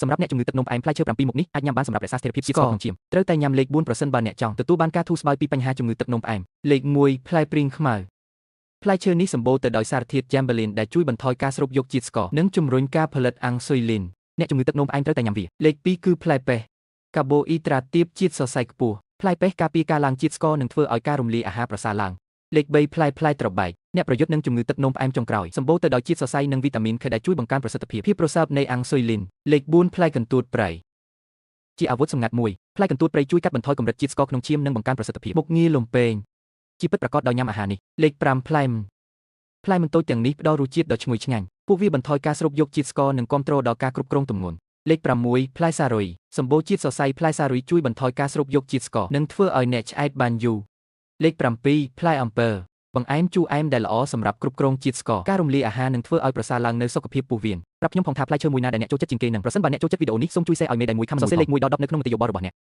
សម្រាប់អ្នកជំងឺទឹកនោមផ្អែមផ្លែឈើ7មុខនេះអាចញ៉ាំបានសម្រាប់រក្សាស្ថិរភាពជាតិស្ករក្នុងឈាមត្រូវតែញ៉ាំលេខ4ប្រសិនបើអ្នកចង់ទទួលបានការធូរស្បើយពីបញ្ហាជំងឺទឹកនោមផ្អែមលេខ1ផ្លែព្រីងខ្មៅផ្លែឈើនេះសម្បូរទៅដោយសារធាតុ jambolin ដែលជួយបន្ថយការស្រូបយកជាតិស្ករនិងជំរុញការផលិតអាំងស៊ុយលីនអ្នកជំងឺទឹកនោមផ្អែមត្រូវតែញ៉ាំវាលេខ2គឺផ្លែប៉េះកាបូអ៊ីដ្រាតទាបជាតិសរសៃខ្ពស់ផ្លែប៉េះការពារការឡើងជាតិស្ករនិងធ្វើឲ្យការរំលាយអាហារប្រសើរឡើងលេខ3ផ្លែផ្លែត្របែកអ្នកប្រយុទ្ធនឹងជំងឺទឹកនោមផ្អែមចុងក្រោយសម្បូរទៅដោយជាតិសរសៃនិងវីតាមីន K ដែលជួយបង្កើនប្រសិទ្ធភាពភាពប្រសើរនៃអាំងស៊ុយលីនលេខ4ផ្លែកន្ទួតព្រៃជាអាវុធសម្ងាត់មួយផ្លែកន្ទួតព្រៃជួយកាត់បន្ថយកម្រិតជាតិស្ករក្នុងឈាមនិងបង្កើនប្រសិទ្ធភាពមុខងារលំពេងជាពិតប្រាកដដោយញ៉ាំអាហារនេះលេខ5ផ្លែមផ្លែមន្ទោចទាំងនេះផ្ដល់រសជាតិដ៏ឈ្ងុយឆ្ងាញ់ពួកវាបន្ថយការស្រូបយកជាតិស្ករនិងគាំទ្រដល់ការគ្រប់គ្រងទម្ងន់លេខ6ផ្លែសារុយសម្បូរជាតិសរសៃផ្លែសារុយជួយបន្ថយការស្រូបយកជាតិស្ករនិងធ្វើឲ្យអ្នកឆ្អែតបានយូរលេខ7ផ្លែអំពើបង្អែមជូរអែមដែលល្អសម្រាប់គ្រប់គ្រងជាតិស្ករការរំលាយអាហារនិងធ្វើឲ្យប្រសើរឡើងនូវសុខភាពពោះវៀនប្រាប់ខ្ញុំផងថាផ្លែឈើមួយណាដែលអ្នកចូលចិត្តជាងគេនិងប្រសិនបើអ្នកចូលចិត្តវីដេអូនេះសូមជួយ share ឲ្យមេដៃមួយខំសរសេរលេខ1ដល់10នៅក្នុងមតិយោបល់របស់អ្នក។